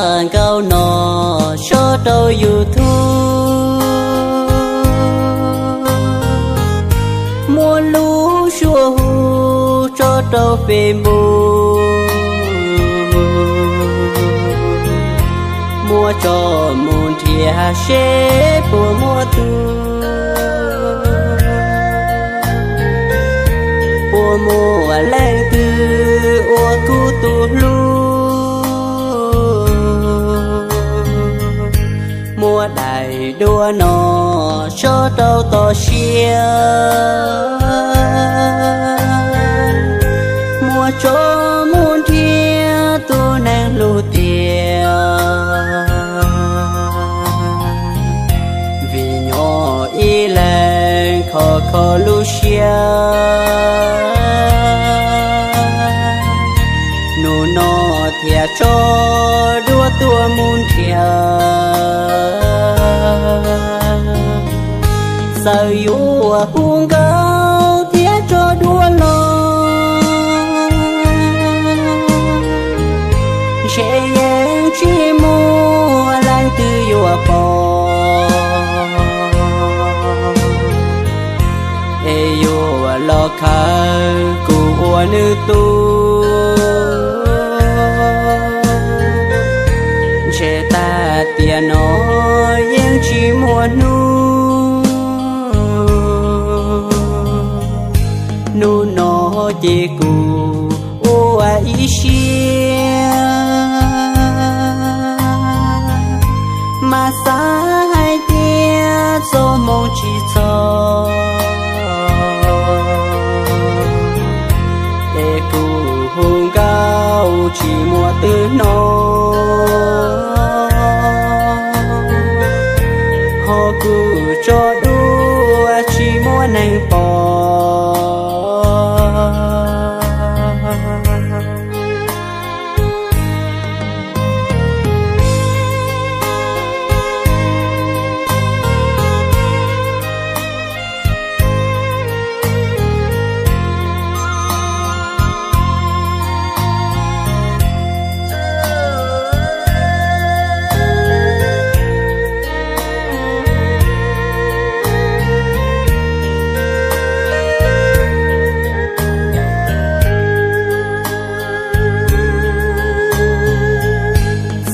Nkauj no tso rau YouTube, muaj lub suab hu tso rau Facebook, muab tso mus nrhiav seb puas muaj tus, puas muaj leej twg ua kuv tus hlub. Muab daim duab no tso rau toj siab, muab tso mus nrhiav tus neeg hlub tiag. Vim nyob ib leeg khov kho lub siab, hnub no thiaj tso duab tuaj mus nrhiav. Txawm yuav hu nkauj thiab tso duab los, ntshe yeej tsis muaj leej twg yuav pom, es yuav los khaws kuv ua nws tub. Ntshe tag tiam no yeej tsis muaj hnub, hnub no ces kuv ua ib siab, mas xav hais tias txoj hmoo tsis txog, es kuv hu nkauj tsis muaj twg hnov. Ho kuv tso duab tsis muaj neeg pom.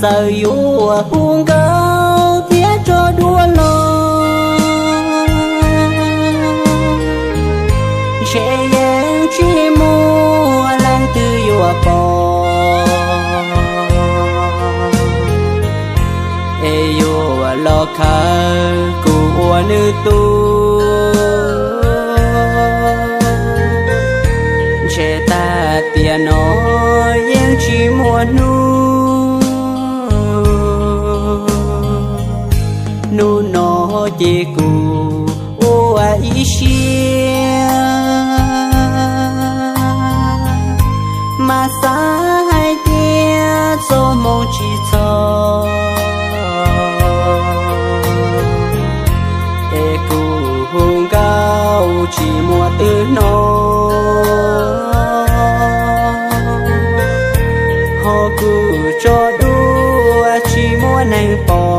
Txawm yuav hu nkauj thiab tso duab los, ntshe yeej tsis muaj leej twg yuav pom, es yuav los khaws kuv ua nws tub. Ntshe tag tiam no yeej tsis muaj hnub, hnub no ces kuv ua ib siab, mas xav hais tias txoj hmoo tsis txog, es kuv hu nkauj tsis muaj twg hnov. Ho kuv tso duab tsis muaj neeg pom.